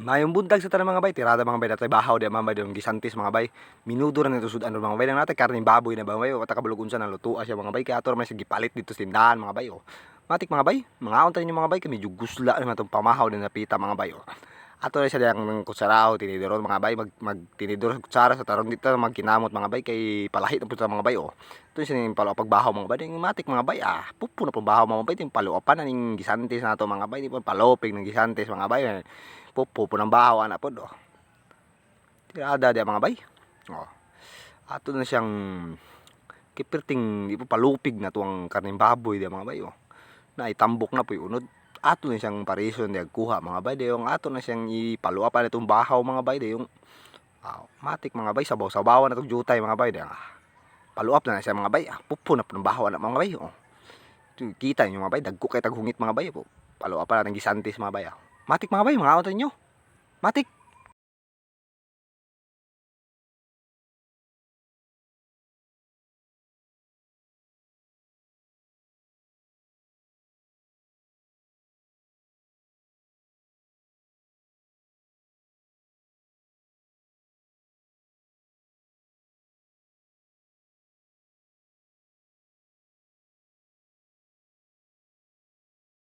Maayong buntag sa tanan, mga bay, tirada, mga bay, natay bahaw di, mga bay, yung gisantis, mga bay. Minudo ra nito sudan mga bay, nang natay karning baboy na, mga bay, wa ta kabalo unsa nang lutua siya, mga bay, kaya ato ra man siya gipalit dito sa tindahan, mga bay, oh. Matik, mga bay, mga unta ninyo, mga bay, kay medyo gusla naman itong pamahaw din napita, mga bay, oh. Ato na siya diyang kutsara o tinidor, mga bay, mag tinidor sa kutsara sa tarong dito magkinamot, mga bay, kay palahi na po sa mga bay, oh. Ito siya ning palo pagbahaw, mga bay, ning matik, mga bay, ah, pupo na pong bahaw, mga bay, ting paluapan na ning gisantis nato, mga bay, di po palopig ng gisantis, mga bay. Pupo po ng bahaw ana pod, oh. Tirada di, mga bay. Oh. Ato na siyang kipirting di po palupig na tuwang karning baboy di, mga bay, oh. Na itambok na po yung unod. Ato na siyang parison di kuha, mga bay, di yung ato na siyang ipaluapan itong bahaw, mga bay, di yung ah, matik, mga bay, sabaw-sabawan na itong jutay, mga bay, di ah. Paluap na siya, mga bay. Ah, pupo na po ng bahaw ana, mga bay, oh. Kita niyo, mga bay, dagko kay taghungit, mga bay, po. Paluapan natin gisantis, mga bay, ah. Matik, mga bay, mga auto ninyo. Matik.